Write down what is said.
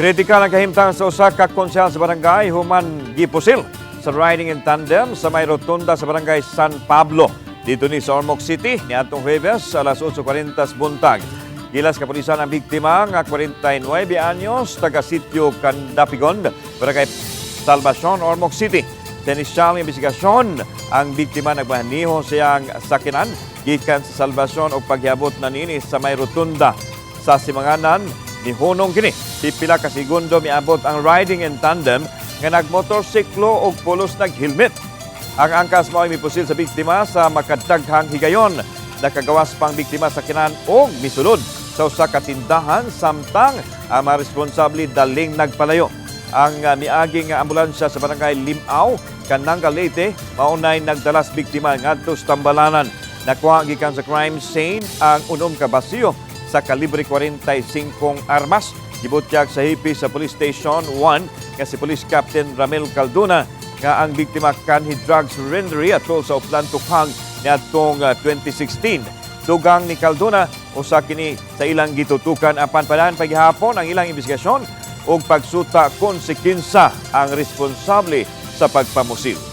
Kritikal ang kahimtang sa usa ka konsehal sa barangay human gipusil sa riding in tandem sa may rotunda sa Barangay San Pablo didto ni sa Ormoc City niadtong Huwebes alas 8:40 sa buntag. Gilas kapulisan ang biktima nga 49 anyos, taga Sitio Candapigon, Barangay Salvacion, Ormoc City. Sa inisyal nga investigasyon, ang biktima nagmaniho sa iyang sakinan gikan sa Salvacion og paghiabot na niini sa may rotunda sa simanganan, nihunong kini. Pipila ka segundo miabot ang riding in tandem nga nagmotorsiklo og pulos nag-helmet. Ang angkas mao'y mipusil sa biktima sa makadaghang higayon. Nakagawas pang biktima sa sakinan og misulod sa usa ka tindahan samtang ang mga responsable daling nagpalayo. Ang miaging nga ambulansya sa Barangay Limao, Kananga, Leyte, maunay nagdalas biktima ngadto sa tambalanan. Nakuha gikan sa crime scene ang 6 ka basiyo sa kalibre 45 armas. Gibutyag sa hepe sa Police Station 1 nga si Police Captain Ramil Calduna nga ang biktima kanhi drug surrendery atol sa Oplan Tokhang niadtong 2016. Dugang ni Calduna, usa kini sa ilang gitutukan apan padayon pa gihapon ang ilang investigasyon ug pagsuta kung si kinsa ang responsable sa pagpamusil.